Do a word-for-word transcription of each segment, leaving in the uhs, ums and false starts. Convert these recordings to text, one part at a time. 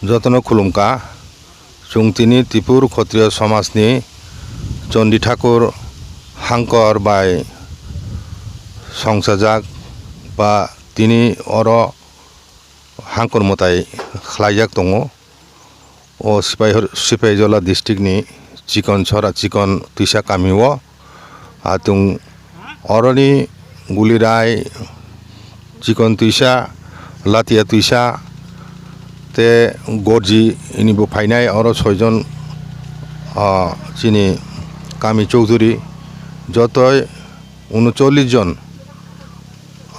Jotono khulumkha. Chwng tini Tipur Khotriyo Somajni Chondi Thakur Hangkor bai songchajak ba tini oro Hangkor mwtai khlaijak tongo. O Sipaihor-, Sipaijola district ni Chikon Sora, Chikon Twisa kami o. Atung oroni Gulirai, Chikon Twisa, Latia Twisa, te Gorji ini bo phainai oro soijon, ah, chini kami Chowdhury, jotoi unocholish jon,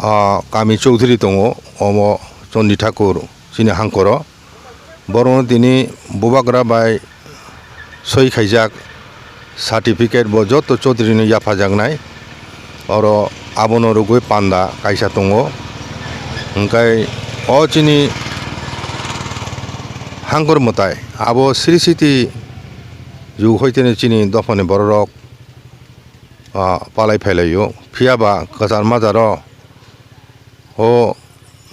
ah, kami Chowdhury tongo, omo Chondi Thakur chini Hangkoro. Borokno tini bubagra bai soi khaijak certificate bo joto Chaudhary no yaphajaknai. Oro abono rwgwi panda kaisa tongo. Hwnkhe o chini Hangkor mwtai abo Sri Siti jug hoiteni chini dophani bororok, ah, palai phailaio. Phiyaba kwchar majaro o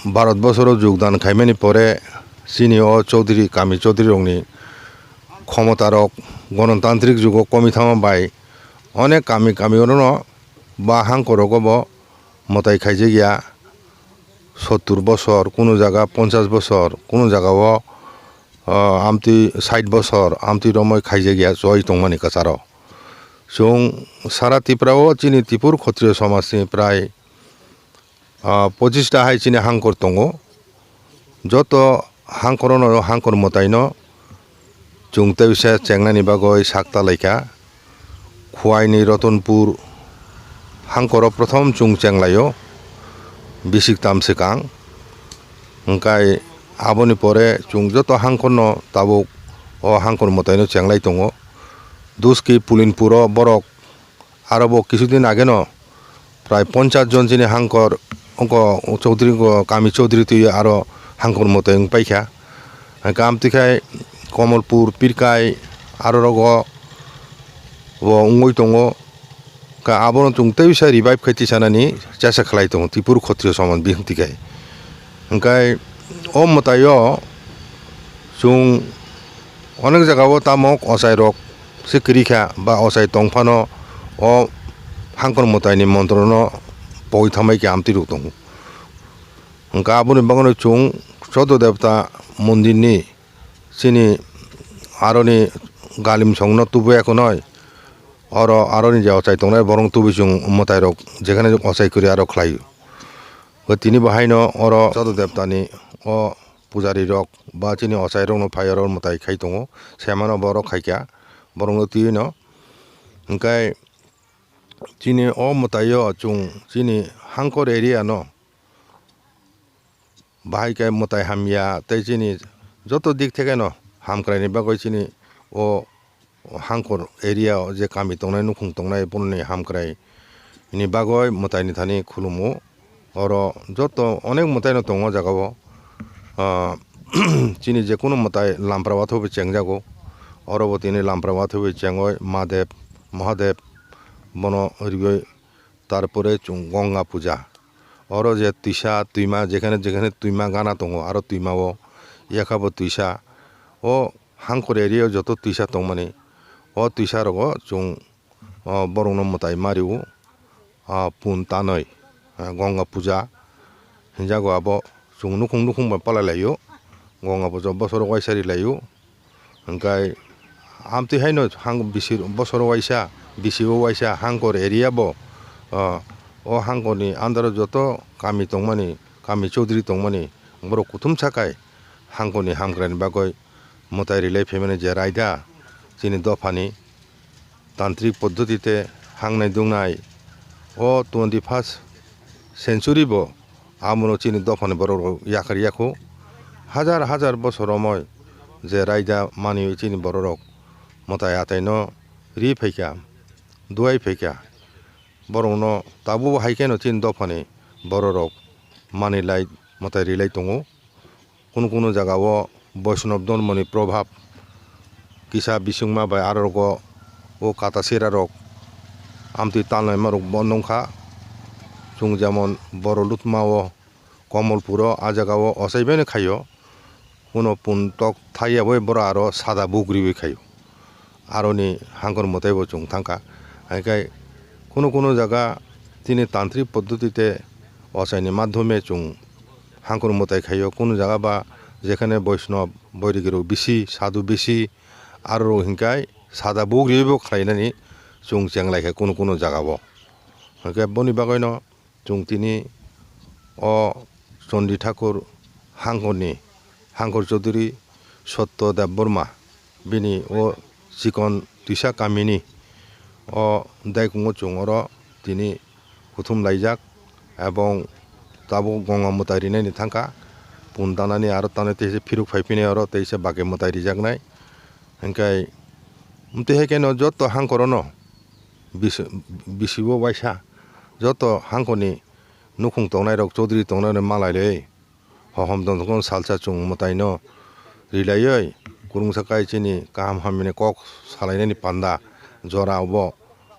Bharat bosoro jogdan khaimani pore chini o Chaudhary, kami Chaudhary rokni khomotarok gonotantrik jugo komwi thangma bai onek kami kami orono ba hangkorogo bo mwtai khaijak ya sottur bosor, kunu jaga ponchash bosor, kunu jaga o, ah, amtwi sait bosor amtwi romwi khaijak ya choi tongmani kwcharo. Chwng sara Tripura o chini Tipur Khotriyo somajni prai ah, pochista hai chini hangkor tongo. Joto hangkorono, hangkor mwtaino chwng tei bisa chengnani bagwi sak talaikha. Khuaini Ratanpur hangkoro prothom chwng chenglaio, bisik tam swkang. Hwnkhe aboni pore chwng joto hangkorno tabuk o hangkor mwtaino chenglai tongo. Duski Pulinpuro borok Aro bo kisu din ageno prai ponchas jon chini hangkor, ongko Chaudhary, ongko kami Chaudhary twi aro hangkor mwtai wng paikha. Hwnkhe amtwi khai Komolpur, Pirkai aro rogo bo wngwi tongo. Ka abono chwng tei bisa revive khai tisanani chesa khlai tongo Tripura Khotriyo Somaj bihung twi khai. Hwnkhe o mwtaio chwng onek jagao tamo ochairok se kwrwi kha ba ochai tong phano o hangkor mwtaini montrono pogwi thangbai khe amtwi rok tongo. Hwnkhe aboni bagwino chwng Chodo Debta mondirni chini aroni galimsongno tubuya khwnwi oro aroni je ochai tongnai borok tubui chwng mwtairok jekhane ochai kwrwi aro khlaio. Bo tini bo haino oro Chodo Debtani o pujari rok ba chini ochai rokno phai oro mwtai khai tongo. Semano borok khaikha borokno twiwi no. Hwnkhe chini o mwtaio chwng chini hangkor area no bahai khe mwtai hamya tei chini joto dik thekeno hamkraini bagwi chini o hangkor area o je kami tongnai, nukhung tongnai, boroni hamkrai ni bagwi mwtaini thani khulumo. Oro joto onek mwtaino tongo o jagao. Ah, chini jekunu mwtai lampra wathobo chengjago. Oro bo tini lampra wathobo chengoi Madev, Mahadev bono riwi, tarpore chwng Ganga puja. Oro je twisa twima, jekhane jekhane twima gana tongo, aro twima o yakhabo twisa. O hangkor area o joto twisa tongmani, o twisa rogo chwng, o, borokno mwtai mario, o, pun tanwi, o, Ganga puja hinjago abo chwng nukhung nukhung bai palai laio, Ganga puja bosoro waisa ri laio. Hwnkhe amtwi haino hang bisi bosoro waisa, bisi o waisa hangkor area bo, o, o hangkorni under o joto kami tongmani, kami Chaudhary tongmani borok kuthum sakai hangkorni hamkraini bagwi mwtai rilai phaimani je raida chini dophani tantrik poddhoti tei hangnai dungnai o twenty first century bo amono chini dophani borok rok yakar yakho. Hajar hajar bosor romoi je raida mani chini borok rok mwtai atai no ri phaikha, duai phaikha. Borok no tabuk bo hai kheno chini dophani borok rok manwi lai mwtai rilai tongo. Kunu kunu jaga o Vaishnav dhormoni probhab kisa bisingma bai aro rogo o kata sera rok amtwi talnaima rok bondo wngkha. Chwng jemon boro lutma o Komolpur o a jaga o ochai bai no khaio. Kuno pun tok thaiya bai boro aro sada buk riwi khaio. Aroni hangkor mwtai bo chwng thangkha. Haikhai kuno kuno jaga chini tantrik poddhoti tei ochaini madhyome chwng hangkor mwtai khaio. Kuno jaga ba jekhane Boisnob, boirigi rok bisi, sadhu bisi, aro rok hinkhai sada buk riwi bo khlainani chwng chenglai kha kuno kuno jaga o. Haikhai boni bagwi no chwng tini o Chondi Thakur hangkorni, hangkor Chaudhary Sotto Debbarma, bini o chikon twisa kamini o daikungo chwng oro tini kuthum laijak, ebong tabuk gonga mwtai rinani thangkha, pun tanani aro tanai teisa phiruk phai phini oro teisa baki mwtai rijaknai. Hingkhai, amtwi hai kheno joto hangkorono bis-, bisibo waisa joto hangkorni nukhung tongnairok, Chaudhary tongnairok malai le hohom tongthokno salsa chwng mwtaino rilaiwi kwrwngsa kai chini kaham hamyani kok salainani panda jora obo,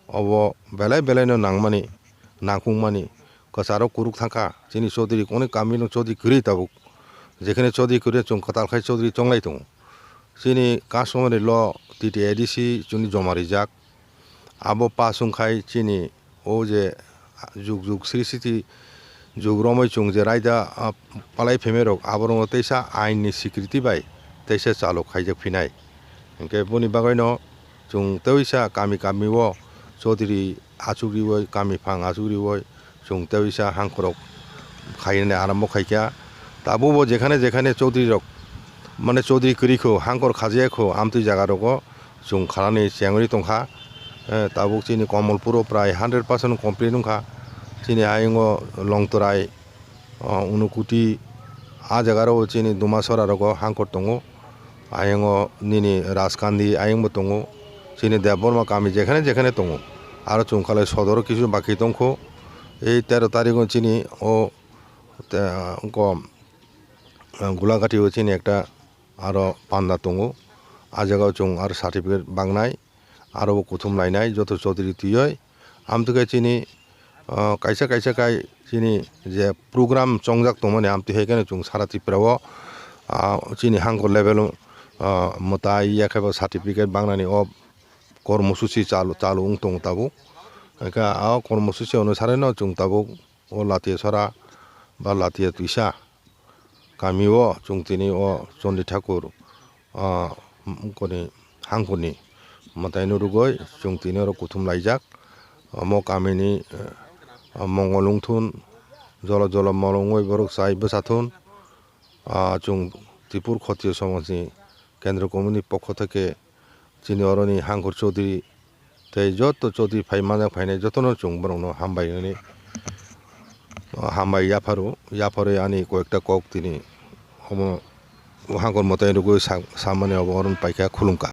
obo belai belaino nangmani, nangkukmani kwcharo kwrwk thangkha. Chini Chaudhary, onek kamino Chaudhary kwrwi tabuk, jekheno Chaudhary kwrwi chwng kwtal khai Chaudhary chonglai tongo. Chini customary law T T A D C chini joma rijak. Abo pass wngkhai chini o je jug jug sri sriti jug romwi chwng je raida, ah, palai phaimai rok, aborokno teisa ain ni sikriti bai teisa chalok khaijak phinai. Hinkhe boni bagwino chwng teisa kami kami o Chaudhary achuk riwi, kami phang achuk riwi, chwng teisa hangkorok khainani arambo khaikha. Tabukbo jekhane jekhane Chaudhary rok, mane Chaudhary kwrwi kho, hangkor khajaya kho, amtwi jaga rogo chwng khalani chengwi tongkha. Eh, tabuk chini Komolpuro prai hundred percent complete wngkha. Chini ayongo Longtorai, o, Unukuti, a jaga rogo chini Dumasora rogo hangkor tongo. Ayongo nini Rajkandi ayongbo tongo, chini Debbarma kami jekhane jekhane tongo. Aro chwng khalai sodoro kisu baki tongkho. Ei tero tarikgo chini o te, wngkho, Gulagati o chini ekta aro panda tongo. A jagao chwng aro certificate bangnai, aro bo kuthum lainai joto Chaudhary twiwi. Amtwkhe chini, ah, kaisa kaisa khai chini je program chongjak tongmani, amtwi hai kheno chwng sara Tripura o, ah, chini hangkor level o, ah, mwtai ya khe bo certificate bangnani o kormosuchi chalu, chalu wng tongo tabuk. Hwnkhe a kormosuchi onusareno chwng tabuk o Latiya sora ba Latiya twisa kami o chwng tini o Chondi Thakur, ah, koni hangkoni mwtaino rwgwi chwng tini oro kuthum laijak. Omo kamini, eh, mongol wngthun, jolo jolo mol wngwi borok chai bwsa thun. Ah, chwng Tripur Khotiyo Somajni Kendra Committee ni pokho theke chini oroni Hangkhor Chaudhary tei joto Chaudhary phai manjak phainai jotono chwng borokno hambai hwnwi, ah, hambai yapharo, yapharwi ani koyekta kok tini omo Hangkhor mwtai rwgwi sa-, samani obo oroni paikha, khulumkha.